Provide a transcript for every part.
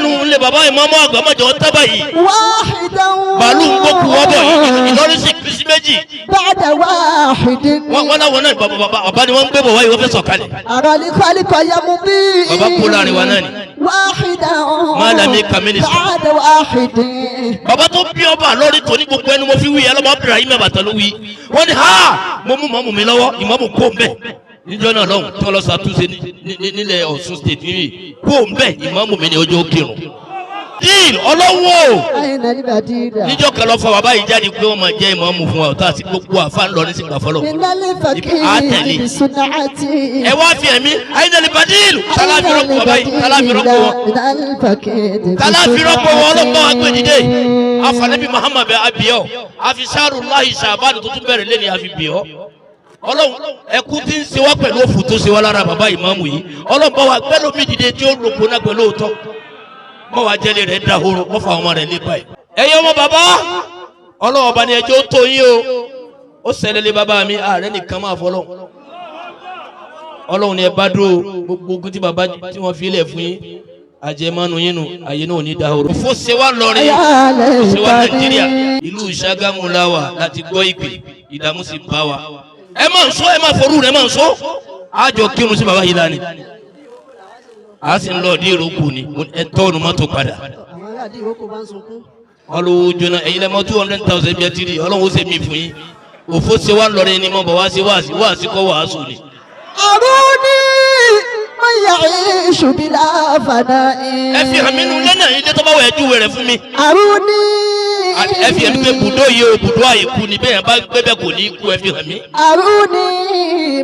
tánu ńlẹ̀ bàbá ìmọ̀ọ́mọ́ àgbà mọ̀jọ́ tábà yìí. واحدا Bàálù ń gbókù wọ́bọ̀ yìí, Ìlọrin sì pín sí méjì. بعد واحد. Wọ́n láwọn náà bàbá bàbá bàbá ni wọ́n ń gbé bọ̀ wáyé, wọ́n fẹ́ sọ̀kalẹ̀. أرى الخلق يمضي Bàbá kú láàrin wa náà ni. واحدا Malami Kamini. بعد واحد. Bàbá tó bí ọba lórí tó ní gbogbo ẹnu mo fi wí ẹ lọ́mọ Ibrahim Abata ló wí. Wọ́n ní ha mo mú mọ́mù mi lọ́wọ́, ìmọ̀mù kó ń bẹ̀. Níjọ́ náà lọ́hùn tí wọ́n lọ ṣàtúnṣe nílẹ̀ Ọ̀ṣun State níbí kó ń bẹ̀, ìmọ̀mù mi ni ojú ó kírun. Díìl ọlọ́wọ́. أين البديل؟ Níjọ́ kan lọ fọ bàbá yìí jáde pé wọ́n máa jẹ́ ìmọ̀mù fún wa ọ̀tá àti gbogbo àfa ńlọ ní sìgbà fọlọ́. من الفقير Àtẹ̀lé. بصنعتي. Ẹ wá fi ẹ̀mí ayélujára badil tálàfírọ́pọ̀ bàbá yìí, tálàfírọ́pọ̀ wọn, من الفقير. tálàfírọ́pọ̀ wọn ọlọ́pàá wa gbé dìde. Afanabi Muhammad bẹ abiyọ afisaarulahi sabani tó tún bẹ̀rẹ̀ lẹ́ni àfi biyọ. Ọlọ́run, ẹkú tí ń ṣe wá pẹ̀lú òfò tó ṣe wá lára bàbá ìmáàmù yìí, Ọlọ́run bá wa gbẹ́lómi dìde tí ó lòpọ̀ náà pẹ̀lú òótọ́ mọ́ wa jẹ́lé rẹ̀ dahoro mọ́ fà ọmọ rẹ̀ lépa ẹ̀. Ẹ̀yin ọmọ bàbá, Ọlọ́run ọba ni ẹjọ́ tó yín o. Ó ṣẹlẹ̀ lé bàbá mi, ààrẹ nìkan máa fọlọ́. Ọlọ́run ni ẹ bá dúró. Gbogbo ogun tí bàbá tí wọ́n fi lẹ̀ fún yín, àjẹmánu yín nù, àyè náà ò ní dahoro. Òfò ṣe wá lọrin, ṣe wá Nàìjíríà, ìlú Ṣàgámù la wà láti gbọ́ ìpè, ìdààmú sì bá wa. Ẹ máa ń sọ, ẹ máa forú rẹ, máa ń sọ àjọ kírun sí bàbá yìí lánìí, a sì ń lọ dí ìrókù ni ẹ tọ́nu mọ́tò padà. Àwọn aráàlú ìrókò bá ń sunkún. Wọn ló jóná. Ẹ̀yin lẹ́mọ́ 200,000 bí ẹ ti rí. Ọlọ́run ó ṣe mí fún yín. Òfò ṣe wá lọrin ni mo bọ̀ wá sí wáàsí, wáàsí kọ́ wàásù ni. أروني من يعيش بلا فناء. Ẹ fi hàn mí nu lẹ́nà ilé tó bá wọ̀, ẹ júwe rẹ̀ fún mi. أروني. Ẹ fi hàn mí pé bùdó yìí o, bùdó àìkú ni, bẹ́ẹ̀ bá gbé bẹ́ẹ̀ kò ní í kú, ẹ fi hàn mí. أروني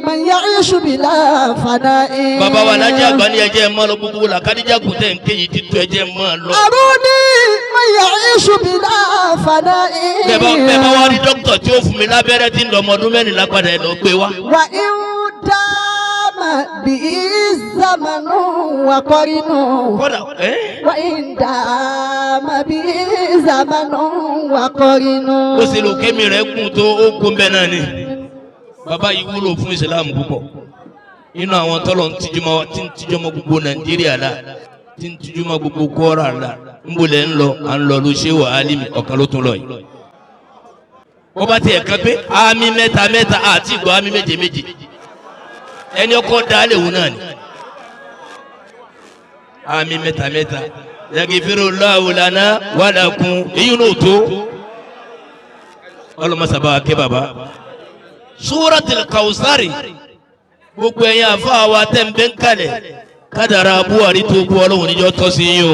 من يعيش بلا فناء. Bàbá wa alájà àgbà ní ẹjẹ mọ́ lọ. Gbogbo làkàdíjà kù tẹ̀ ń kéyìí ti tó, ẹjẹ mọ́ lọ. أروني من يعيش بلا فناء. Bẹ́ẹ̀ bá wá rí dókítà tí ó fún mi lábẹ́rẹ́ tí ń lọ ọmọ ọdún 14 padà, ẹ̀ lọ gbé wá. وإن دام به الزمن وقرن. Kódà ẹ́. وإن دام به زمن وقرن. Ó ṣe lò kémi rẹ̀ kún tó ó kún bẹ́ẹ̀ náà ni. Bàbá yìí wúlò fún ìsìlámù púpọ̀. Inú àwọn tọ́lọ̀ ń tijúmọ́, tí ń tijúmọ́ gbogbo Nàìjíríà la, tí ń tijúmọ́ gbogbo Kwara la. Ń bolẹ̀ ń lọ, à ń lọ ló ṣe wà álímì ọ̀kan ló tún lọ yìí. Wọ́n bá tiẹ̀ kan pé àmì mẹ́ta mẹ́ta àti ìgbọ́ àmì méje méje, ẹni ọkọ̀ dálé òun náà ni àmì mẹ́ta mẹ́ta yaghfirullahu lana wa lakum. Èyí n'o tó ọlọmọsàbà ké baba Suratul Kawusari. Gbogbo ẹ̀yin àfa wa tẹ̀ ń bẹ́ ń kalẹ̀ kádàrá Buhari tó kú, Ọlọ́run níjọ́ tọ́ sí yín o.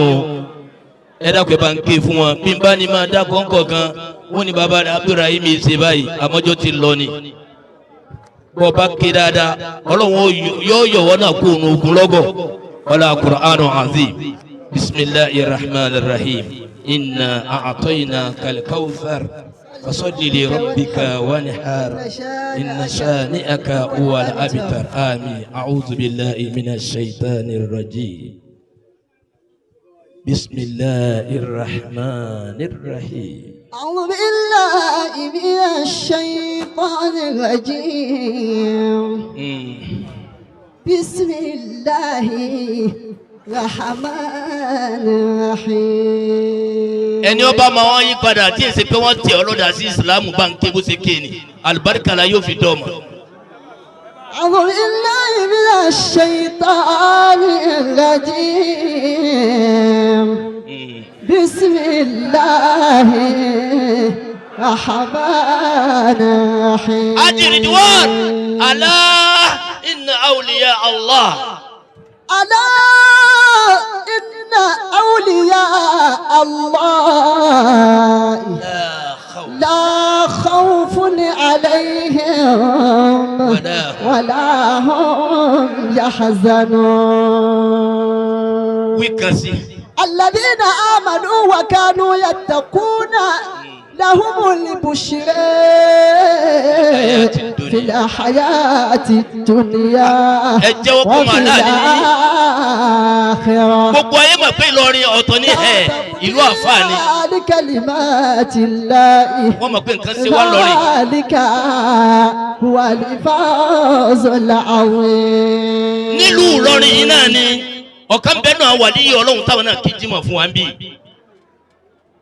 Ẹ dákun, ẹ bá ń ké fún wọn. Bí n bá ní máa dá kọ́ńkọ̀ kan, wọ́n ní baba rẹ̀ Abdulrahim ṣe báyìí, àmọ́jọ́ ti lọ ni. Bọ́ bá ké dáadáa, Ọlọ́run yóò yọ̀wọ́ náà kó òun ogun lọ́gọ̀. Wala Qur'anu azim. Bisimilahi rahman rahim. Inna a'tainaka al-kawthar fasalli li rabbika wanhar inna shani'aka huwa al-abtar. Amin. A'udhu billahi minash shaitanir rajim. Bisimilahi rahman rahim. أعوذ بالله من الشيطان الرجيم. بسم الله الرحمن الرحيم. Ẹni ọba máa wọ́n yí padà tí èsì pé wọ́n tẹ ọlọ́dà sí ìsìlámù, bá ń ké bó ṣe ké ni alibarika la yóò fi dọ́ ọmọ. أعوذ بالله من الشيطان الرجيم. بسم الله الرحمن الرحيم. Haji Ridwan, ala inna awliya Allah. ألا إن أولياء الله La khawf لا خوف عليهم ولا هم ولا هم يحزنون. Wí kan sí. الذين آمنوا وكانوا يتقون لهم البشرى في الحياة الدنيا Ẹ jẹ́wọ́ kó وفي máa láàrin yín. الآخرة. Gbogbo ayé mọ̀ pé Ìlọrin ọ̀tọ̀ ní ẹ̀ ìlú àfáà ni. لكلمات الله. Wọ́n mọ̀ pé nǹkan ṣe wá lọ́rin. ذلك هو الفوز العظيم. Nílùú Ìlọrin yìí náà ni. Ọ̀kan bẹ́ẹ̀ náà wà níyì Ọlọ́run táwọn náà kí jímọ̀ fún wa ń bì.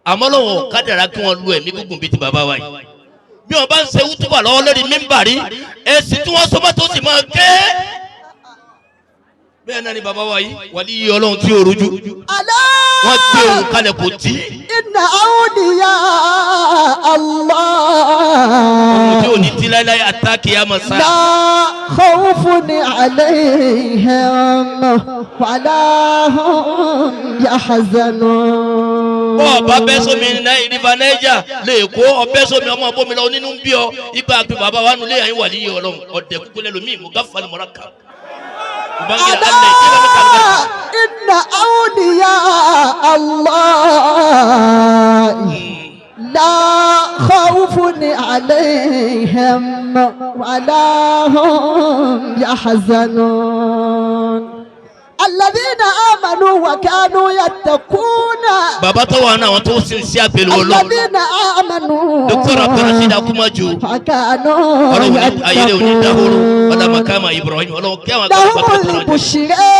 Àmọ́ lọ́wọ́ kádàrá kí wọ́n lu ẹ̀mí gígùn bíi ti bàbá wa yìí. Bí wọ́n bá ń ṣe wútúbà lọ́wọ́ lórí mímbàrí, èsì tí wọ́n sọ mọ́tò sì máa ké. Bẹ́ẹ̀ náà ni bàbá wa yìí wà níyì Ọlọ́run tí ò rújú. ألا Wọ́n gbé òun kalẹ̀ kò tí. إن أولياء Ohun tí الله ò ní tí láéláé àtàkì àmọ̀ sáà. لا خوف عليهم ولا هم يحزنون. Bọ́ ọba bẹ́ sómi river Niger lè kó ọbẹ̀ sómi ọmọ bómi lọ onínú ń bí ọ ibà pé bàbá wa nulẹ̀ yẹn wà níyì Ọlọ́run ọ̀dẹ̀ kúkú lẹ́lòmíì mo gáfà ni mọ̀ra kà. ألا إن أولياء الله لا خوف عليهم ولا هم يحزنون الذين آمنوا وكانوا يتقون. Bàbá tó wà náà àwọn tó sì ń sí àpèlú Ọlọ́run. الذين آمنوا Dr. Abdulrasheed Akumaju وكانوا Ọlọ́run ní ayẹyẹ òní dahoro ọlá يتقون. makama Ibrahim Ọlọ́run kí àwọn àgbàlagbà لهم tó tọrọ jẹ. البشرى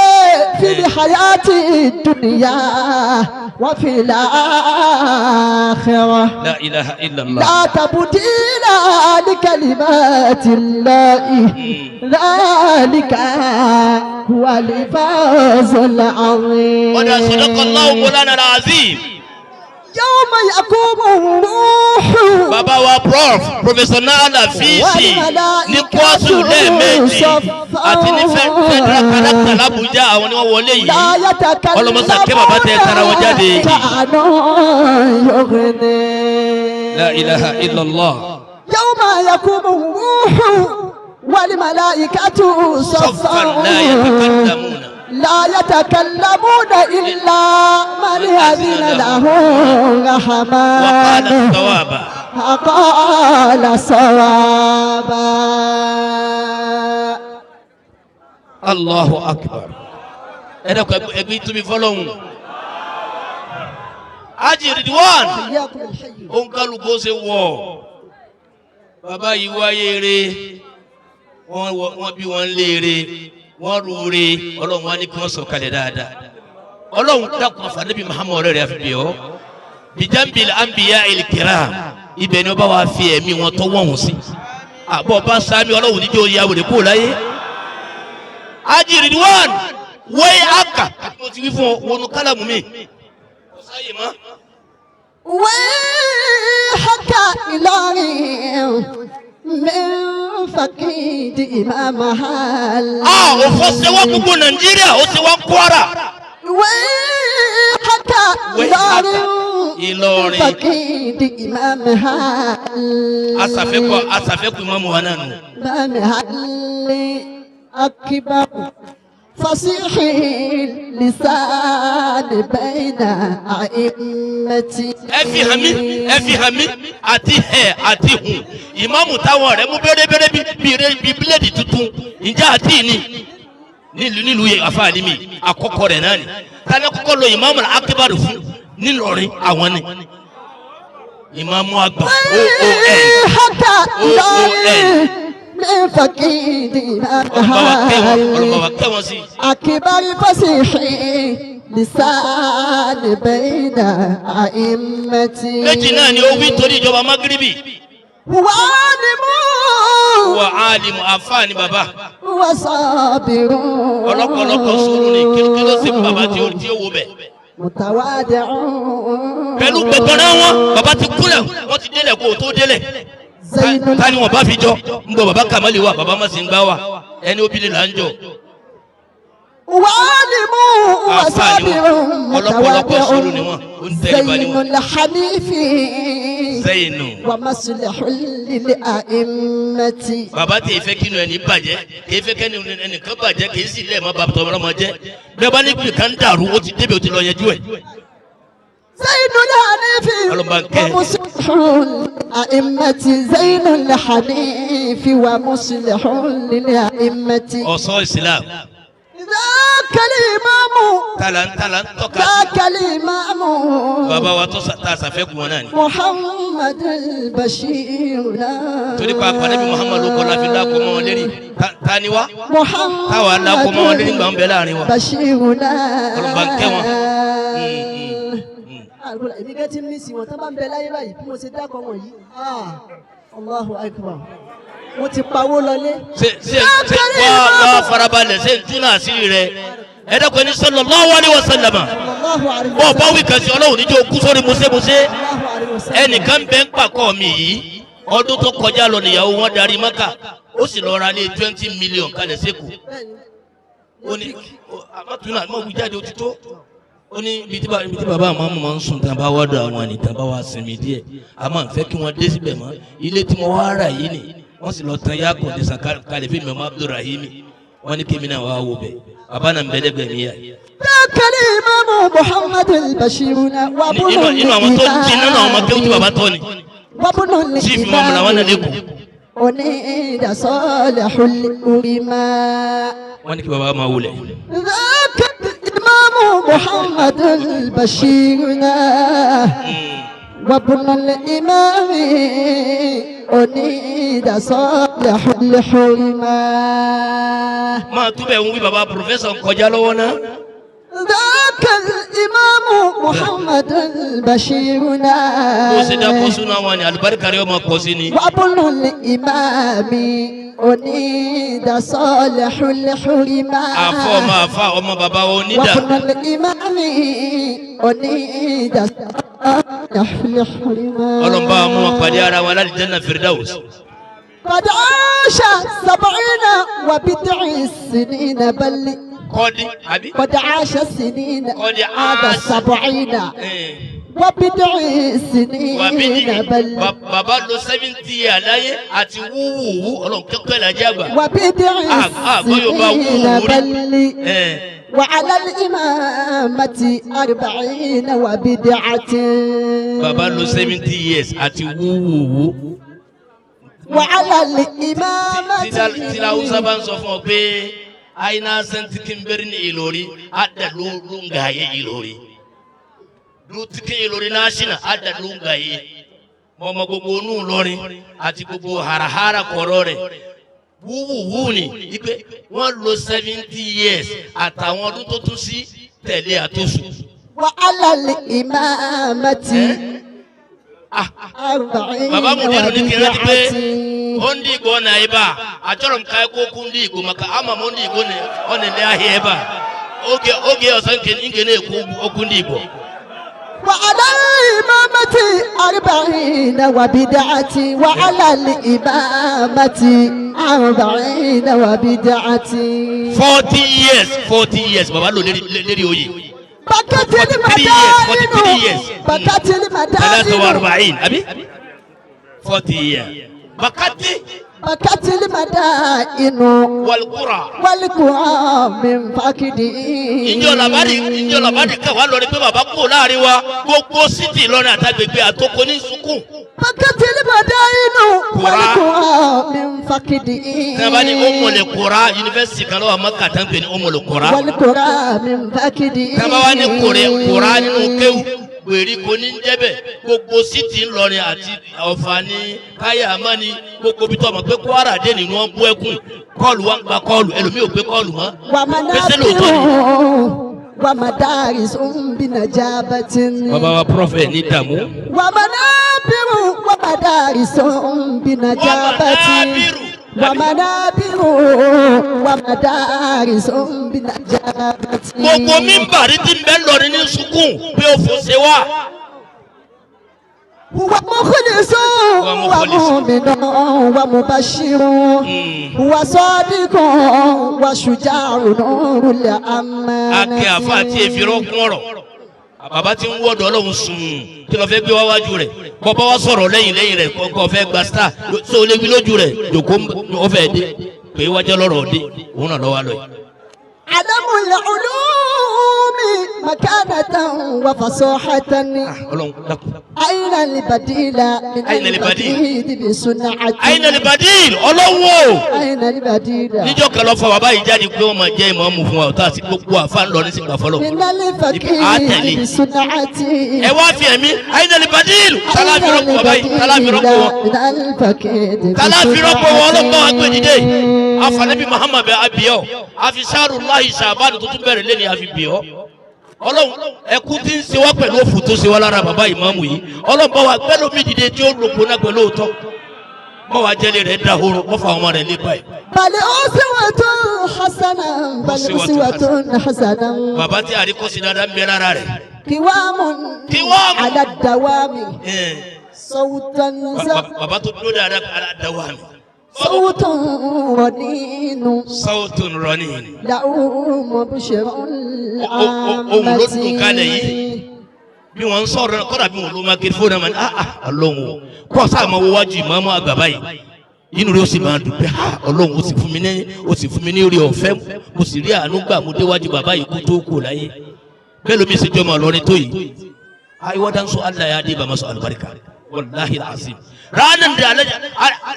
في الحياة الدنيا وفي الآخرة. La ilaha illallah. لا تبديل لكلمات الله ذلك هو الفوز العظيم. Ọ̀dà sadaqallahu mawlana al-azim. يوم يقوم الروح Bàbá wa prof Professor Nala Fisi ní kwásù lẹ́ẹ̀mejì àti ní federal character l'Abuja àwọn ni wọ́n wọlé yìí. لا يتكلمون Ọlọ́mọsà kẹ́ bàbá tẹ tara wọn jáde. شأن يغني. La ilaha illallah. يوم يقوم الروح والملائكة صفا صفا لا يتكلمون. لا يتكلمون إلا من أذن له الرحمن وقال صوابا. قال صوابا. Allahu akbar. Ẹ dẹ́kun ẹgbẹ́ tóbi fọlọ́hún. Haji Ridwan حياكم الحي. òǹkàlùkù ó ṣe wọ̀. Bàbá yìí wáyé re, wọ́n bí wọ́n léere, wọ́n rúure, Ọlọ́run wá ní kí wọ́n sọ̀kalẹ̀ dáadáa. Ọlọ́run dákun àfàdébí Muhammad ọ̀rẹ́ rẹ̀ àfi bẹ̀ ọ́. Bijambil anbiya il-kiram ibẹ̀ ni wọ́n bá wa fi ẹ̀mí wọn tọ́ wọ̀hún sí. Àbọ̀ bá sami Ọlọ́run níjó ya wèrè kúrò láyé. Haji Ridwan wẹ́ẹ́ aka mo ti wí fún ọ wọnú kálàmù mi. Kò sáyè mọ́. ويحك إلهي من فقيد إمامها. A òfò ṣe wá gbogbo Nàìjíríà ó ṣe wá Kwara. ويحك ويحك إلهي Ìlọrin. فقيد إمامها. Asàfẹ́kọ̀ asàfẹ́kù ìmáàmù wa náà nù. إمامها أكبر فصيح اللسان بين أئمتي. Ẹ fi hàn mí, ẹ fi hàn mí àti ẹ àti hùn ìmáàmù táwọn rẹ̀ mú bẹ́rẹ́bẹ́rẹ́ bí bí rẹ- bí bíléèdì tuntun ǹjẹ́ àti ní nílùú nílùú yẹ àfààní mi àkọ́kọ́ rẹ̀ náà ni tani kọ́kọ́ lo ìmáàmù akébàrò fún nílọrin àwọn ni ìmáàmù àgbà oon حتى O-O-N. من فقيد ọlọ́ba wa kẹ́ wọn ọlọ́ba wa إمامها kẹ́ wọn sí. أكبر فصيح لسان بين أئمتي. Méjì náà ni ó wí torí ìjọba magiribi. وعالم Wà áàlìmù àfààní bàbá وصابر ọlọ́pọ̀lọpọ̀ sùúrù ni kí kí ló ṣe fún bàbá tí ó wo bẹ̀. متواضع. Pẹ̀lú pẹ̀tọ́rẹ́ wọn bàbá ti kúlẹ̀ wọ́n ti délẹ̀ kó o tó délẹ̀. زين Ta ni wọn bá fi jọ ń bọ bàbá Kamali wa bàbá má sì ń gbá wa ẹni obìnrin là ń jọ. وعالم Àfáà ni وصابر wọ́n, ọlọ́pọ̀lọpọ̀ sùúrù ni متواضع wọ́n, ó ń tẹríba ni زين wọ́n. الحنيف Zeyinu. ومصلح للأئمة. Bàbá tí ìfẹ́ kínú ẹni bàjẹ́ kì í fẹ́ kẹ́ni ẹnìkan bàjẹ́ kì í sì lẹ́ẹ̀ má bàbá tọmọlọmọ jẹ́ bẹ́ẹ̀ bá ní kí kan dàrú ó ti débẹ̀ ó ti lọ yẹjú ẹ̀. زين الحنيف Ọlọ́ba ń kẹ́. ومصلح الأئمة زين الحنيف ومصلح للأئمة. Ọ̀sọ́ Islam. ذاك الإمام Tala tala ń tọ́ka sí. ذاك الإمام Bàbá wa tó ta àṣàfẹ́kù wọn náà ni. محمد البشير. Torí pa àpàdé Muhammadu kọ́ la fi lákò mọ́ wọn lérí. Ta ni wá? محمد Táwa lákò mọ́ wọn lérí gbà ń bẹ láàrin wa. بشيرنا. Ọlọ́run bá ń kẹ́ wọn. Àlùkò èmi kẹ́ ti ń mísì wọn tán bá ń bẹ láyé báyìí bí mo ṣe dákọ̀ wọn yìí. Ah, Allahu Akbar. Mo ti pawó lọlé. Ṣe ṣe ṣe wá wá farabalẹ̀ ṣe ń túnà àṣírí rẹ̀. Ẹ dẹ́kun ẹni sallallahu alaihi wasallam. Allahu alaihi Bọ́ọ̀ bá wasallam. wí kan sí Ọlọ́run níjó kú sórí musémusé. Allahu alaihi wasallam. Ẹnìkan bẹ ń pàkọ́ mi yìí, ọdún tó kọjá lọ níyàwó wọn darí Maka, ó sì lọ ra lé 20 million kalẹ̀ sẹ́kù. Bẹ́ẹ̀ni. Ó ní àmọ́túnà àmọ́ wí jáde ó ti tó. Ó ní ibi tí bàbá àmọ́ máa ń sùn tán bá wọ́dọ̀ àwọn ànìtàn bá wà sinmi díẹ̀, a máa ń fẹ́ kí wọ́n dé síbẹ̀ mọ́. Ilé tí mo wá rà yìí ni wọ́n sì lọ tan yá kọ̀ǹdẹ̀sán kalẹ̀ fún mi ọmọ Abdulrahimi. Wọ́n ní kémi náà wá wò bẹ̀, bàbá náà ń bẹ lẹ́gbẹ̀ẹ́ mi yá. ذاك الإمام محمد البشيرنا وابن Inú àwọn tó jiná náà ọmọ kéwù tí bàbá tọ́ ni. وابن Chief Imam làwọn náà lẹ́kọ̀ọ́. أنيد صالح الأرماء. Wọ́n ní kí bàbá máa wulẹ̀. ذاك الإمام محمد البشيرنا وابن الإمام أنيد صالح الحرماء. Máa túbẹ̀ ń wí, bàbá professor ń kọjá lọ́wọ́ náà. ذاك الإمام محمد البشيرنا Bó ṣe dákó súná wọn ni àlùbáríkà rẹ̀ ọmọ pọ̀ sí ni. وابن الإمام أنيد صالح الحرماء. Àfọ ọmọ àfa ọmọ bàbá wa onídà. وابن الإمام أنيد صالح الحرماء. Ọlọ́mọba mú wọn pàdé ara wọn lálìjánnà Firdaus. قد عاش 70 وبضع سنين بل Kọ́dí àbí? قد عاش سنين قد هذا عاش. 70 وبضع Wà bí سنين بل bàbá lo 70 àláyé àti wúwúwú ọlọ́run kẹ́kọ̀ọ́ ìlàjì àgbà. وبضع gbọ́ Yorùbá سنين wúwúwú rí. بل وعلى الإمامة 40 وبضعة. Bàbá lo 70 years àti wúwúwú. وعلى الإمامة Tí Hausa bá ń sọ fún ọ pé aina sẹ́ńtìkì ń bẹ̀rẹ̀ ní Ìlọrin, àdàlú Ìlọrin. Dutikin Ìlọrin náà ṣìnà àdàlú ngàyé. Mọ̀mọ́ gbogbo onú Ìlọrin àti gbogbo harahara kọ̀rọ̀ rẹ̀. Wúwúwú ni ipe wọ́n lo 70 years àtàwọn ọdún tó tún sí tẹ̀lé àtòsù. وعلى الإمامة 40 Baba Mudiru ní kí n rántí pé وبضعة. ó ndị Igbo na ebe a, achọrọ m ka anyị kwuo okwu ndị Igbo maka ama m ndị Igbo ọ na-ele ahịa ebe a. Oge ọzọ nke na-ekwu okwu ndị Igbo. وعلى الإمامة 40 وبدعة وعلى الإمامة 40 وبدعة. 40 years, 40 years baba lò lérí oyè. بكت 43 years, 43 المدائن years. بكت ثلاثة المدائن وأربعين àbí 40 years bakati. بكت المدائن والقرى والقرى من فقده. Ìjọ làbárí kan wà lórí pé bàbá kú láàrin wa, gbogbo city Ìlọrin àtàgbègbè àtòkò ní sunkún. بكت المدائن والقرى من فقده. Tí a bá ní Ummul Qura, yunifásitì kan lọ́wọ́ Maka tá ń pè ní Ummul Qura. والقرى من فقده. Tí a bá wá ní kòrè kóra nínú kéwù gbèríko ní jẹ́bẹ̀, gbogbo city Ńlọrin àti Ọ̀fà ní Káyàmá ní gbogbo bí tó ọmọ pé Kwara dé nínú wọn bú ẹkún call wọn gba call, ẹlòmíì ò gbé call mọ́. Pèsè lóòótọ́ ni. ومنابر ومدارس بنجابة. Bàbá wa prophet ní dààmú. ومنابر ومدارس بنجابة. ومنابر ومدارس بنجابة. Gbogbo mímbàrí tí ń bẹ lọrin ní sunkún pé ó fò ṣe wá. هو مخلص ومخلص. ومؤمن ومبشر وصادق وشجاع نور الأمانة. Akẹ́ àfa àti èfìrọ́ kún ọ̀rọ̀ bàbá tí ń wọ́dọ̀ ọlọ́run sùn kí ló fẹ́ gbé wá wájú rẹ̀, bọ́bá wa sọ̀rọ̀ lẹ́yìn lẹ́yìn rẹ̀ kọ́ fẹ́ gba star tó o lè wí lójú rẹ̀ jòkó ó fẹ́ dé pé wájú ọlọ́rọ̀ dé òun náà lọ́wọ́ lọ yìí. علم العلوم مكانة وفصاحة. Ọlọ́run dákun. أين البديل من أين البديل؟ البديل بصنعة؟ Àyìnà lè badil ọlọ́wọ́. أين البديل Níjọ́ kan lọ fọ bàbá yìí jáde pé wọ́n máa jẹ́ ìmáàmù fún wa ọ̀tá àti gbogbo àfa ńlọ ní sìgbà fọlọ́. من Àtẹ̀lé. الفقير بصنعة؟ Ẹ wá fi ẹ̀mí àyìnà lè badil tálá fi rọ́pò bàbá yìí, tálá fi rọ́pò wọn. من الفقير Tálá fi rọ́pò wọn, ọlọ́pàá wa gbé dìde. Afanabi Muhammad bẹ abiyọ afisaarulahi sabanu tuntun bẹ̀rẹ̀ lẹ́ni àfi biyọ. Ọlọ́run, ẹkú tí ń ṣe wá pẹ̀lú òfò tó ṣe wá lára bàbá ìmáàmù yìí, Ọlọ́run bá wa gbẹ́lómi dìde tí ó lòpọ̀ náà pẹ̀lú òótọ́. Bá wa jẹ́lé rẹ̀ dahoro wọ́n fa ọmọ rẹ̀ lé báyìí. بل أسوة حسنة، بل أسوة حسنة. Bàbá tí àríkọ́sí dáadáa ń bẹ lára rẹ̀. قوام قوام. على الدوام. Ẹn, صوتا bàbá tó dúró dáadáa ala dáwà mi. صوت رنين. Sawtun ranin. له مبشر. Ohùn ló dùn kalẹ̀ yìí. Bí wọ́n ń sọ̀rọ̀ kọ́dà bí wọ́n ló máa kiri fóònù àmà ní ah ah Ọlọ́run o, kọ́ sáà máa wo wájú ìmáàmù àgbà báyìí, inú rẹ̀ ó sì máa dùn pé ah Ọlọ́run, ó sì fún mi ní orí ọ̀fẹ́, mo sì rí àánú gbà, mo déwájú bàbá yìí kú tó kù láyé. Bẹ́ẹ̀ ló mi ṣe jọmọ Ìlọrin tó yìí. Ai waɗansu Allah ya diba masu albarka, wallahi azim. Ranar da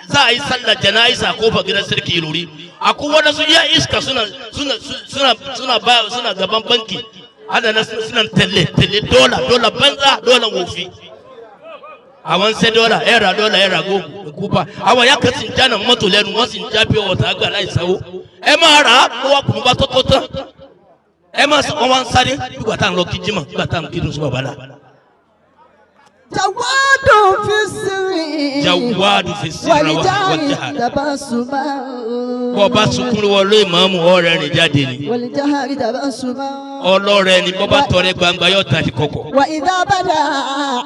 za a yi sallar jana'iza kofar gidan sarki Ilori, akwai waɗansu ya iska suna ba suna gaban banki ana na suna telle telle dola dola banza dola wofi. Àwọn ń ṣẹ́ dọ́là, ẹ ra dọ́là, ẹ ra góòlù kúpa. Àwọn ìyá kan sì ń jáná mọ́tò lẹ́nu, wọ́n sì ń já pure water àgbà láì sanwó. Ẹ máa rà á ló wá kùnú bá tọ́tọ́ tán. Ẹ máa wọ́n wá ń sáré nígbà tá à ń lọ kí jimá, nígbà tá à ń kí dùn bàbá la. جواد في السر. Jawadu fi sirra wa والجهر jahar. تبسما. Bọ́ bá sunkún wọlé ìmáàmù, ọ̀rẹ́ rìn jáde ni. والجهر تبسما. Ọlọ́rẹ́ ni, bọ́ bá tọrẹ gbangba yóò ta ti kọ̀kọ̀. وإذا بدا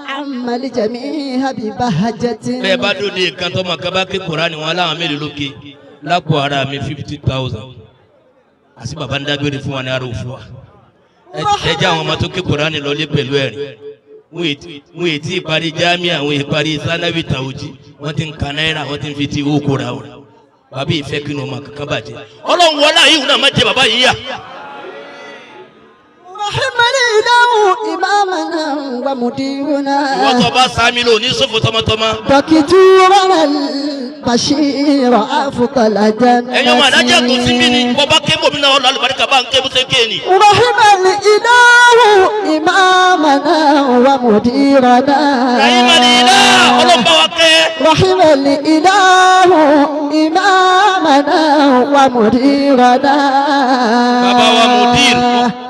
عم الجميع ببهجة. Bẹ́ẹ̀ bá dòde nǹkan tó ma kaba ké Kùránì wọn aláwọn mélòó lókè lápò ara mi 50,000. Àti bàbá ń dágbére fún wa ní ara òfin wa. Ẹ jẹ́ àwọn ọmọ tó ké Kùránì lọlé pẹ̀lú ẹ̀rín. Wọ́n ètí ìparí jámíà, wọ́n ìparí sanawi tàwùjí, wọ́n ti ń ka náírà, wọ́n ti ń fi ti owó kóra wọn. Bàbá yìí fẹ́ kí ni ọmọ kankan bàjẹ́. Ọlọ́run wọlé àyè ìwúna má jẹ bàbá yìí yà. رحم الإله إمامنا ومديرنا. Ìwọ́n tó bá sami lò ní sọ́fò tọmọtọmọ. دكتورنا البشير أفضل جنة. Ẹ̀yin ọmọ alájà tó sí mi ni bọ́bá ké bòmí náà ọlọ́ àlùbáríkà bá ń ké bó ṣe ké ni. رحم الإله إمامنا ومديرنا. Rahim alila, Ọlọ́run bá wa kẹ́. رحم الإله إمامنا ومديرنا. Bàbá wa mudir,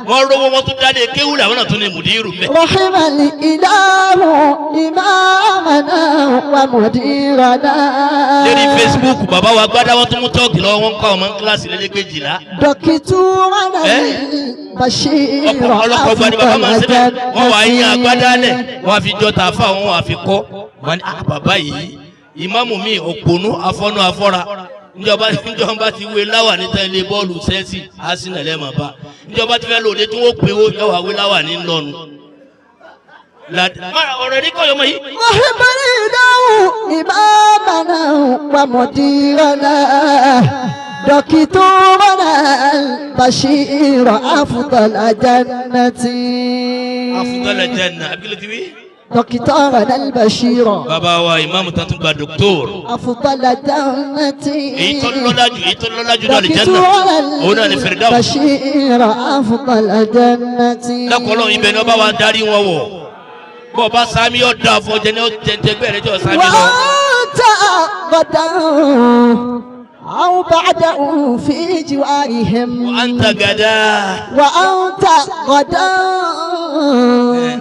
wọ́n rówó, wọ́n tún dálé kéwù làwọn náà tún ní mudiru mẹ́. رحم الإله إمامنا ومديرنا. Lórí Facebook, bàbá wa gbádá, wọn tún mú tọ́ọ̀gì lọ́wọ́, wọn kọ́ ọmọ kíláàsì lélẹ́gbẹ̀jìlá. دكتورنا Eh? البشير Ọlọ́pọ̀ gba ni bàbá máa ń أفضل síbẹ̀, wọ́n wàá yín agbádá lẹ̀, جنة. wọ́n á fi jọ tààfà, wọ́n wàá fi kọ́ wọ́n ní ah bàbá yìí ìmáàmù mi òpònú afọ́nú afọ́ra. Níjọba ti wé láwà níta ilé bọ́ọ̀lù sẹ́ńsì Arsenal ẹ̀ máa bá níjọba ti fẹ́ lòdì tí wọ́n pè ó yọ wá wé láwà ní ńlọnu. Ọ̀rọ̀ ní kọ́ yọmọ yìí. رحم الإله إمامنا ومديرنا دكتورنا البشير أفضل جنة. Afudala janna abilétí ti wí. دكتورنا البشير. Bàbá wa ìmáàmù tó tún gba dòktór. أفضل جنة. Èyí tó lọ́lá jù, èyí tó lọ́lá jù náà lè janna, دكتورنا òun náà lè Firdaus. البشير أفضل جنة. Lọ́kọ̀ọ́lọ́ ibẹ̀ ni ọba wa darí wọn wọ̀, bọ́ ọba sami yóò da fún ọjọ́ ní ọjọ́ rẹ jọ sami lọ. وأنت غدا أو بعده في جوارهم. Wa anta gada. وأنت غدا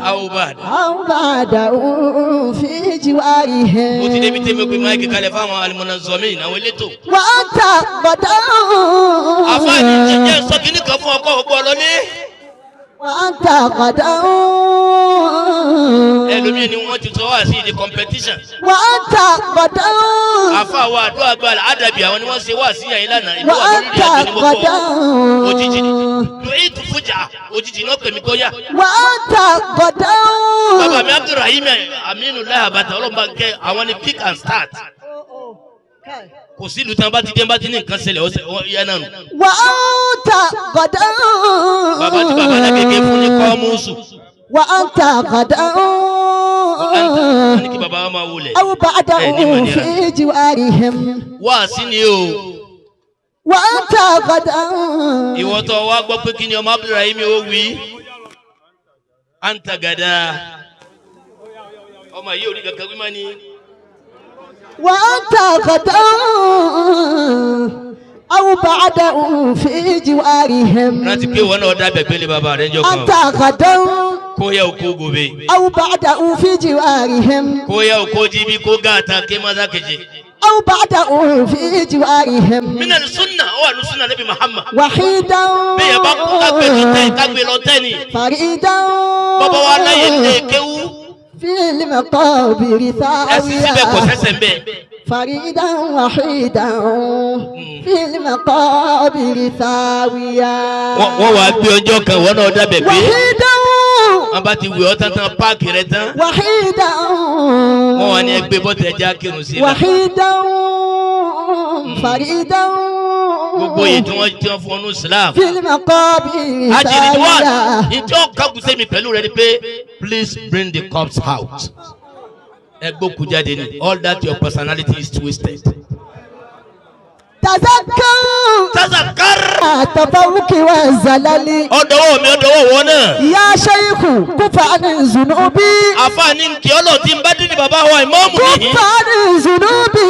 Aw ba'd. أو بعده في جوارهم. Mo ti débi tẹ́mi pé máìkì kalẹ̀ fáwọn alimunazọ́mìn àwọn elétò. وأنت غدا. Àfáàní jẹjẹ sọ kínní kan fún ọkọ ògbó ọlọ́lé. وأنت غدا. Ẹlòmíì ni wọ́n ti sọ wá sí ìdí competition. وأنت غدا. Àfa wa àdúrà gba àdàbí, àwọn ni wọ́n ṣe wá sí yàyín lánàá ìlú wa lórí وأنت ìrìn àjò ní gbogbo غدا. òjijì lóyún ìtúfújà, òjijì náà pèmí kọ́yà. وأنت غدا. Bàbá mi Abdulrahim Aminu Láyàbàtà, ọlọ́mọba ń kẹ́, àwọn ni kick and start. Kò sí ìlú tí wọn bá ti dé bá ti ní nǹkan ṣẹlẹ̀ ọ̀sẹ̀ yẹn náà nù. وأنت غدا Bàbá tí bàbá lágége fún ní kọ́mùsù. وأنت غدا Wọ́n ní kí bàbá wa máa wọlé. أو بعده Ẹ ní màdìrà. في جوارهم Wáàsí ni o. وأنت غدا Ìwọ tó wá gbọ́ pé kí ni ọmọ Abdulrahim ó wí. Anta gada. Ọmọ yìí ò rí kankan wí má ni. وأنت غدا أو بعده في جوارهم Rántí pé ìwọ náà dábẹ̀ gbélé bàbá rẹ̀ jọ kan. أنت غدا Kó yẹ òkú gòbè. أو بعده في جوارهم Ko yau ko jibi ko gata kai ma za ka je. أو بعده في جوارهم Minal sunna ó wà ní sunna Nabi Muhammad. وحيدا Bẹ́ẹ̀ bá kú ká gbé lọ tẹ́ ká gbé lọ tẹ́ ni. فريدا Bàbá wa láyé lé kéwú. في المقابر Ẹ̀sìn síbẹ̀ kò ثاوية sẹ́sẹ̀ ń bẹ̀. فريدا وحيدا في المقابر ثاوية Wọ́n wá gbé ọjọ́ kan wọ́n náà dábẹ̀ pé. وحيدا Wọ́n bá ti wẹ̀ ọ́ tán tán páàkì rẹ̀ tán. وحيدا Wọ́n wá ní ẹgbẹ́ bọ́tẹ̀ ẹja kírun sí i. وحيدا فريدا Gbogbo yìí tí wọ́n jẹun fún ọnù Islam. في المقابر Ajìrì wá ثاوية ìjọ kankun mi pẹ̀lú rẹ ni pé please bring the corpse out. Ẹ gbókun jáde ni all that your personality is twisted. تذكر Tazakar. التفوق والزلل Ọ̀dọ̀wọ́ mi ọ̀dọ̀wọ́ wọn náà. يا شيخ كف عن ذنوبي Àfààní nkì ọlọ́ tí ń bá dídì bàbá wa ìmọ̀ọ́mù nìyí. كف عن ذنوبي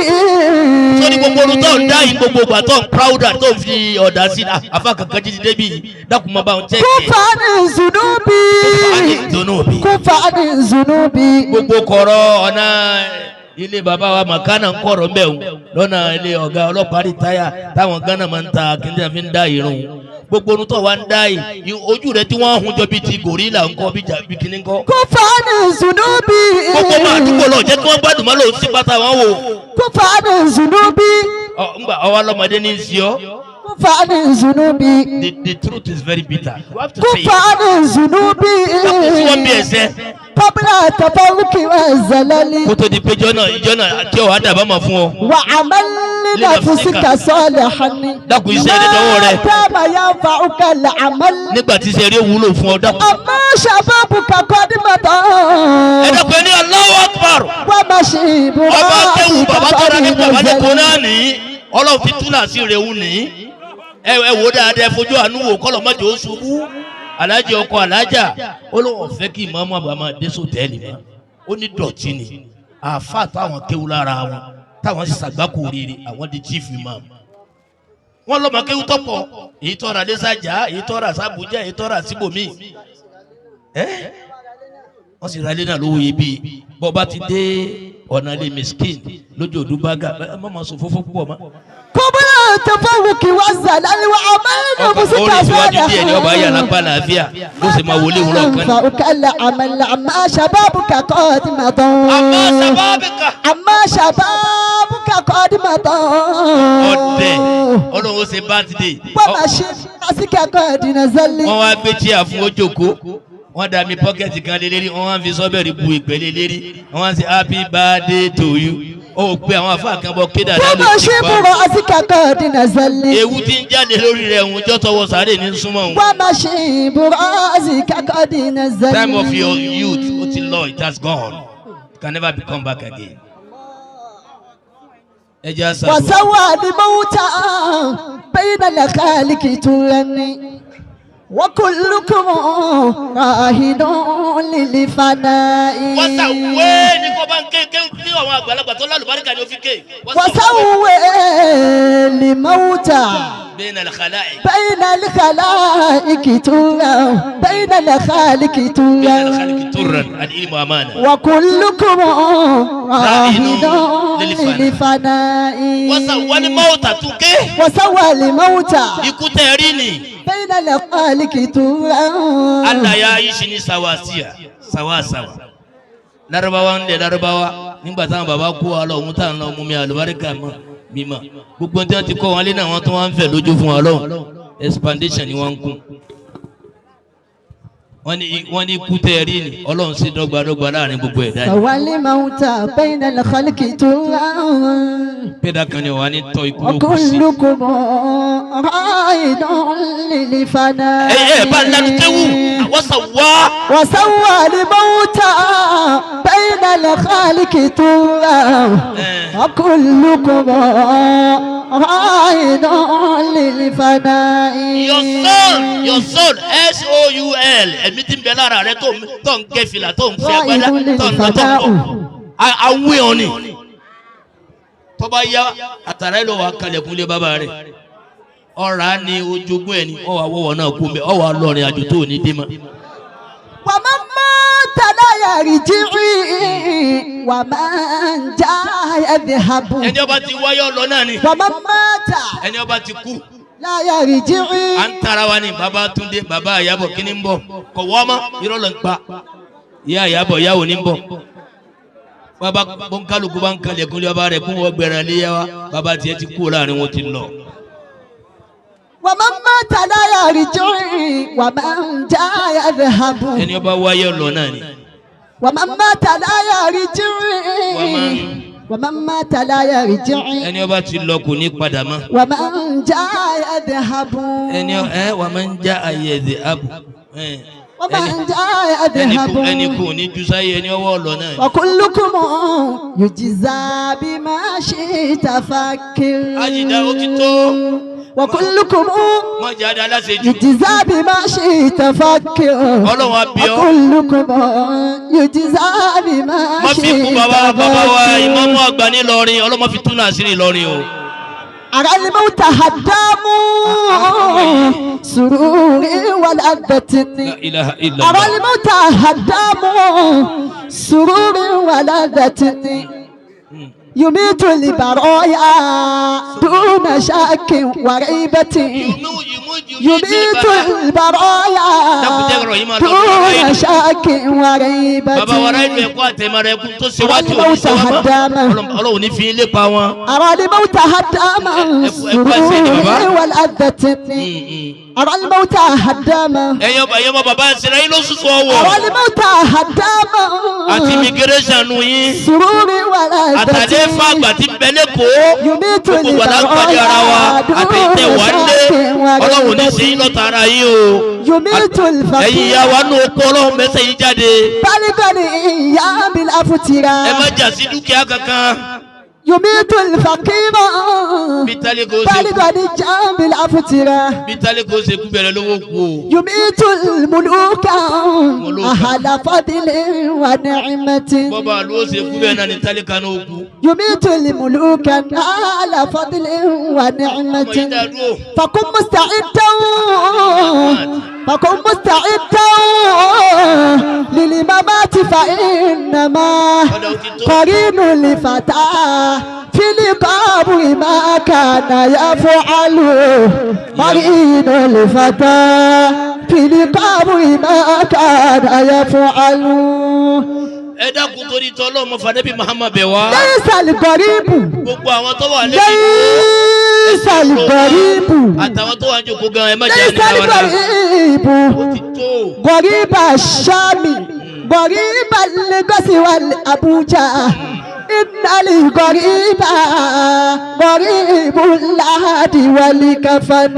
Sórí gbogbo olú tó ń dá yìí gbogbo ìgbà tó ń proud tó ń fi ọ̀dà sí i. Àfa kankan jíjí débi dákun máa bá wọn check. كف عن ذنوبي Dùnú bí. كف عن ذنوبي Gbogbo kọ̀rọ̀ ọ̀nà ilé bàbá wa màkánà ń kọ̀rọ̀ ń bẹ̀ wò lọ́nà ilé ọ̀gá ọlọ́pàá rìtáyà táwọn Ghana máa ń ta kíndìn àfi ń dá irun. Gbogbo orun tó wà ń dá yìí ojú rẹ tí wọ́n hun jọ bíi ti gòrílà ńkọ́ bíi kíní ńkọ́. كف عن ذنوبي Gbogbo máa dúpọ̀ lọ jẹ́ kí wọ́n gbádùn mọ́ lòun sí pátá wọn wò. كف عن ذنوبي Ọ ngbà ọwọ́ lọ́mọdé ní í sí ọ. كف عن ذنوبي The truth is very bitter. You have to say كف it. عن ذنوبي Tí wọ́n bí ẹsẹ̀ قبل التفوق والزلل kó tó di pé jọ́nà jọ́nà tí ọ̀ àdàbà máa fún ọ. وعمل لنفسك صالحا Dákun iṣẹ́ rẹ dọwọ́ rẹ. ما دام ينفعك العمل Nígbà tí iṣẹ́ rẹ wúlò fún ọ dákun. أما شبابك قد مضى Ẹ dákun ẹ ní Allahu Akbar. ومشيب Ọba kéwù رأسك bàbá tọ́ra قد ní bàbá ní kò نزل náà ní. Ọlọ́run fi túnà sí rẹ̀ wù ní. Ẹ wò dáadáa ẹ fojú àánú wò kọ́lọ̀ mọ́jọ́ ó ṣubú. Alájẹ ọkọ alájà ó lóun ọ̀fẹ́ kí ìmáàmù àgbà máa dé sòtẹ́ẹ̀lì mọ́. Ó ní dọ̀tí ni. Àáfàá táwọn kéwù lára wọn táwọn sì ṣàgbákò rere àwọn di chief imam. Wọ́n lọ́mọ kéwù tọ́pọ̀ èyí tọ́ra lẹ́sàjà èyí tọ́ra sàbújá èyí tọ́ra síbòmí. Ẹ́ wọ́n sì ra ilé náà lówó iyebíye bọ́ bá ti dé ọ̀nà ilé miskin lójú òdúbágà ẹ má ma sọ fófó púpọ̀ mọ́. قبل التفوق والزلل وعمل ọkọ̀ لنفسك ó rìn síwájú díẹ̀ ní ọba yàrá صالحا pa làáfíà bó sì máa wọlé wúlọ̀ kan ní. ينفعك العمل أما شبابك قد مضى àmọ́ sábàbíkà أما شبابك قد مضى ọ̀dẹ̀ ọlọ́run ó ṣe bátidé ومشيب رأسك قد نزل wọ́n wá gbé chíà fún ojoko wọ́n dà mí pọ́kẹ́tì kan lé lérí wọ́n wá fi sọ́bẹ̀rì bu ìpè lé lérí wọ́n wá ṣe happy birthday to you ó pe àwọn àfáà kan bọ kéde àdá ló ti ومشيب pa رأسك قد نزل ewu tí ń jáde lórí rẹ̀ ń jọ́ tọwọ́ sáré ní súnmọ́ òun. ومشيب رأسك قد نزل Time of your youth ó ti lọ, it has gone, it can never be come back again. Ẹ jẹ́ àṣà وسوى الموتى بين الخالق ترني وكلكم راهن للفناء wọ́sàwé ní kò bá ń ké ké kí àwọn àgbàlagbà tó lálùbáríkà ni ó fi ké. وسوى الموتى bẹ́ẹ̀ nà lẹ́kàlá ẹ̀. بين الخلائق ترى بين الخالق bẹ́ẹ̀ nà lẹ́kàlá ترى tó rẹ̀ àti ilmu amánà. وكلكم راهن للفناء wọ́sàwé ní mọ́ọ̀tà tún ké. وسوى الموتى Ikú tẹ̀ rí ni. بين الخالق ترى Allah ya yi shi ní sawasiya sawasawa. Lárúbáwá ń lẹ̀ Lárúbáwá nígbà táwọn bàbá kú wa lọ òun táwọn lọ mú mi àlùbáríkà mọ́ mímọ́. Gbogbo tí wọ́n ti kọ́ wọn lé náà wọ́n tún wá ń fẹ̀ lójú fún wa lọ́hùn. Expandation ni wọ́n ń kún. Wọ́n ní ikú tẹ́ ẹ rí ni Ọlọ́run sí dọ́gbadọ́gba láàrin gbogbo ẹ̀dá ni. سوى الموت بين الخلق طرا. Pẹ́ẹ́dà kan ni wà ní tọ́ ikú ó kù sí. وكلكم رائد للفناء. Ẹ ẹ bá lanu tẹ́wù wọ́n sà wá. وسوى الموت بين الخالق طرا وكلكم رائد للفناء. Your soul, your soul, soul, ẹ̀mí tí ń bẹ lára rẹ tó ń gẹ fìlà, tó ń fi agbádá, tó ń lọ, tó ń bọ̀, awé ọ ni. Tọ́ba yá àtàrà ẹ̀ lọ wà kalẹ̀kùn lé bàbá rẹ̀, ọ̀rá ni ojogún ẹ̀ ni ọ̀wà wọ̀wọ̀ náà kú mbẹ́, ọ̀wà lọ́rin àjò tó ní dé mọ́. ومن مات لا يرجع ومن جاء يذهب. Ẹni ọba ti wáyé ọlọ náà ni. ومن مات Ẹni ọba ti kú. لا يرجع. À ń tara wa ni baba Túndé, baba Àyàbọ̀, kí ni ń bọ̀ kọ̀ wọ́ mọ́, irọ́ ló ń pa. Ìyá Àyàbọ̀, ìyáwó ni ń bọ̀. Baba bọ́nkálukú bá ń kalẹ̀ kúnlẹ̀ baba rẹ̀ kún wọ́n gbẹ̀rẹ̀ léyà wa, baba tiẹ̀ ti kú láàrin wọn ti lọ. ومن مات لا يرجع ومن جاء يذهب. Ẹni ọba wáyé ọlọ náà ni. ومن مات لا يرجع. ومن- ومن مات لا يرجع. Ẹni ọba ti lọ kò ní padà mọ́. ومن جاء يذهب. Ẹni ẹ wà máa ń já ayé ẹ̀dẹ̀ abu. ومن جاء Ẹni يذهب. kú, ẹni kú ní jusáyé, ẹni ọwọ́ ọlọ náà ni. وكلكم يجزى بما شئت فكر. Àjìdá ó ti tó. وكلكم Mọ̀jà dá aláṣejù. يجزى بما شئت فكر. Ọlọ́run á bí ọ. وكلكم يجزى بما Má fi kú شئت bàbá bàbá wa فكر. ìmáàmù àgbà nílọrin, ọlọ́mọ fi túnú àṣírí Ìlọrin o. أرى الموت هدام سرور ولذة. La ilaha illallah. أرى الموت هدام سرور ولذة، يميت البرايا دون شك وريبة. يميت البرايا دون شك وريبة. Bàbá wa ráìlú ẹ̀kọ́ àtẹ̀mọ́ra ẹ̀kú tó ṣe wá tí ò ní ṣe wá mọ́, Ọlọ́run ní fi ilé pa wọn. أرى الموت هدام سرور ولذة، أرى الموت هداما. Ẹ̀yin ọba, ẹ̀yin ọmọ bàbá, ẹ̀sìn rẹ̀ yín ló sùsù ọwọ́. أرى الموت هداما Àti immigration yín سرور ولذة. àtàlẹ́ fàgbà tí bẹ lẹ́kọ̀ọ́. يميت Gbogbo wa la ń pàdé ara wa àti ìtẹ̀ wá lé, Ọlọ́run ní sí lọ́ta ara yín o. يميت Ẹ̀yin ìyá الفقير wa nù okó, Ọlọ́run mẹ́sẹ̀ yín jáde. بلغني أيام الأفتراء. Ẹ má jà sí dúkìá kankan. يميت الفقير Bí tálíkà ó ṣe kú بلغني جنب الأفتراء. Bí tálíkà ó ṣe kú bẹ̀rẹ̀ lówó kú o. يميت الملوك أهل فضل ونعمة. Bọ́ba àlú ó ṣe kú bẹ́ẹ̀ náà ni tálíkà náà ó kú. يميت الملوك أهل فضل Ọmọ yìí ونعمة. dá dúró. فكن مستعدا، فكن مستعدا للممات، فإنما Ọ̀dà ó ti tó. قرين الفتى في القبر ما كان يفعل، قرين الفتى في القبر ما كان يفعل. Ẹ dákun, torí tọ́ Ọlọ́run, fàdébí Muhammad bẹ̀ wá. ليس الغريب. Gbogbo àwọn tó wà lẹ́yìn ليس الغريب. àtàwọn tó wà ń jòkó gan, ẹ má jẹ́ ليس ẹni àwọn náà. الغريب. Ó ti tó. غريب الشام، غريب اللغوس والأبوجا، إن الغريب غريب اللحد والكفن.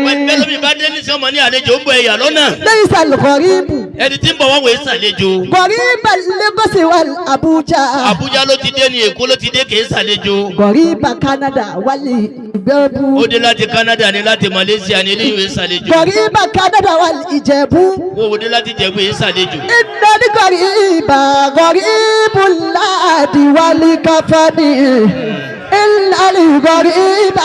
Bẹ́ẹ̀ lómi bá dé ní sọ́mọ ní àlejò ń bọ̀, ẹ̀yà lọ́nà. ليس الغريب. Ẹni tí ń bọ̀ wọ́n wòye sàlejò. غريب اللغوس والأبوجا. Àbújá ló ti dé ní Èkó ló ti dé, kì í sàlejò. غريب كندا والإجابو. Ó dé láti Canada ní láti Malaysia ní ilé ìwé sàlejò. غريب كندا والإجابو. Wọ́n wò dé láti Jẹ̀bú yìí sàlejò. إن الغريب غريب اللاد والكفن، إن الغريب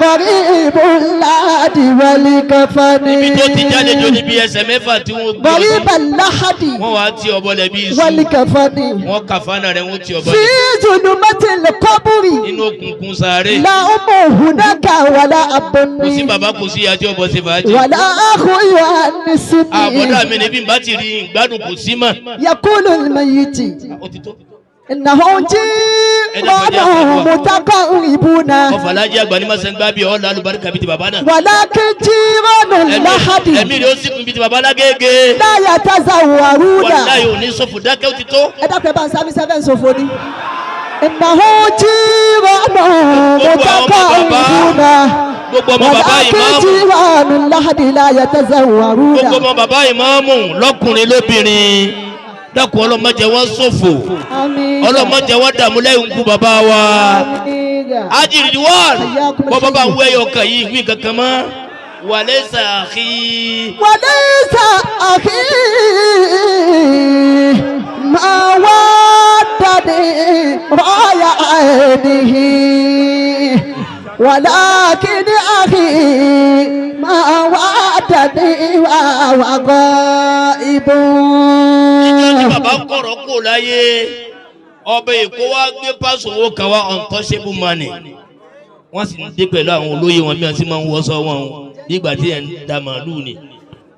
غريب اللاد والكفن. Ibi tó ti jálejò níbi ẹsẹ̀ mẹ́fà tí wọ́n gbé غريب sí. اللحد Wọ́n wá tí ọbọ̀ lẹ̀ bí iṣu. والكفن. Wọ́n kàfánà rẹ̀, wọ́n tí ọbọ̀ في lẹ̀. ظلمة القبر. Inú òkùnkùn sáré. لا أم هناك ولا أب. Kò sí bàbá, kò sí ìyá tí ọbọ̀ ṣe fàájì. ولا أخ يؤنسني. Àbọ̀dá mi níbí bá ti rí ìgbádùn kò sí mọ́. يقول الميت. Ó ti tó. إنهم جيران متقربون Ọ̀fàlájì àgbà ní masengba bíi ọ̀la alùbáríkà bíi ti bàbá náà. ولكن جيران اللحد Ẹ̀mí rẹ̀ ó sì kún bíi ti bàbá lágége. لا يتزورون. Wàláyé òní sọ̀fù dákẹ́ ó ti tó. Ẹ dákun, ẹ bá ń sábì sẹ́fẹ̀ ń sòfò ni. إنه جيران متقربون Gbogbo ọmọ bàbá ولكن ìmáàmù. جيران اللحد لا يتزورون. Gbogbo ọmọ bàbá ìmáàmù lọ́kùnrin lóbìnrin. Dákun, ọlọ́mọdé wọn ṣòfò. آمين. Ọlọ́mọdé wọn dààmú lẹ́yìn ikú bàbá wa. آمين. Ajiri wọ́ọ̀lù. Bọ́ bàbá ń wẹ́ ọkàn yìí wí kankan mọ́. Wàlẹ́ sàkí. وليس أخي ما ودني رأي عينه ولكن أخي ما ودني وهو غائب. Ìjọ tí bàbá kọ̀rọ̀ kò láyé, ọba Èkó wá gbé pásò owó kan wá, untouchable money. Wọ́n sì ń dé pẹ̀lú àwọn olóyè wọn bí wọ́n sì máa ń wọṣọ wọn o, bí ìgbà tí ẹ̀ ń da màálù ni.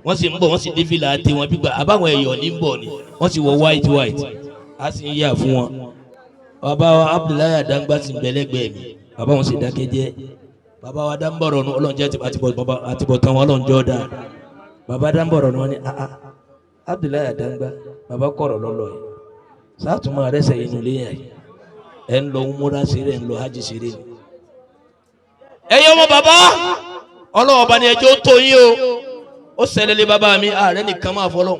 Wọ́n sì ń bọ̀, wọ́n sì dé fìlà àti wọn bígbà àbáwọn ẹ̀yọ̀ ní bọ̀ ni. Wọ́n sì wọ white white, a sì ń yà fún wọn. Bàbá wa Abdullahi Adangba sì ń bẹ lẹ́gbẹ̀ẹ́ mi. Bàbá wọn sì dákẹ́ jẹ́. Bàbá wa Dáńbọ̀rọ̀ nu ọlọ́njẹ́ àtibọ̀tán wọn ọlọ́njọ́ da. Bàbá Dáńbọ̀rọ̀ nu wọn ni ah ah, Abdullahi Adangba, bàbá kọ̀rọ̀ lọ́lọ́ yìí sátúmọ̀ rẹ̀ sẹ́yìn nulẹ̀ yẹn ẹ̀ ń lọ umura seré, ẹ̀ ń lọ hajj seré ni. Ẹ̀yin ọmọ bàbá, ọlọ́wọ́ bá ní ẹjọ́ tó yín o. Ó ṣẹlẹ̀ lé bàbá mi, ààrẹ nìkan máa fọlọ́.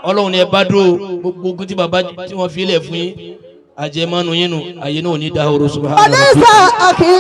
Ọlọ́run ni ẹ bá dúró. Gbogbo ogun tí bàbá tí wọ́n fi lẹ̀ fún yín, àjẹmánu yín nu, àyè náà ò ní dahoro. Subahana. وليس أخي.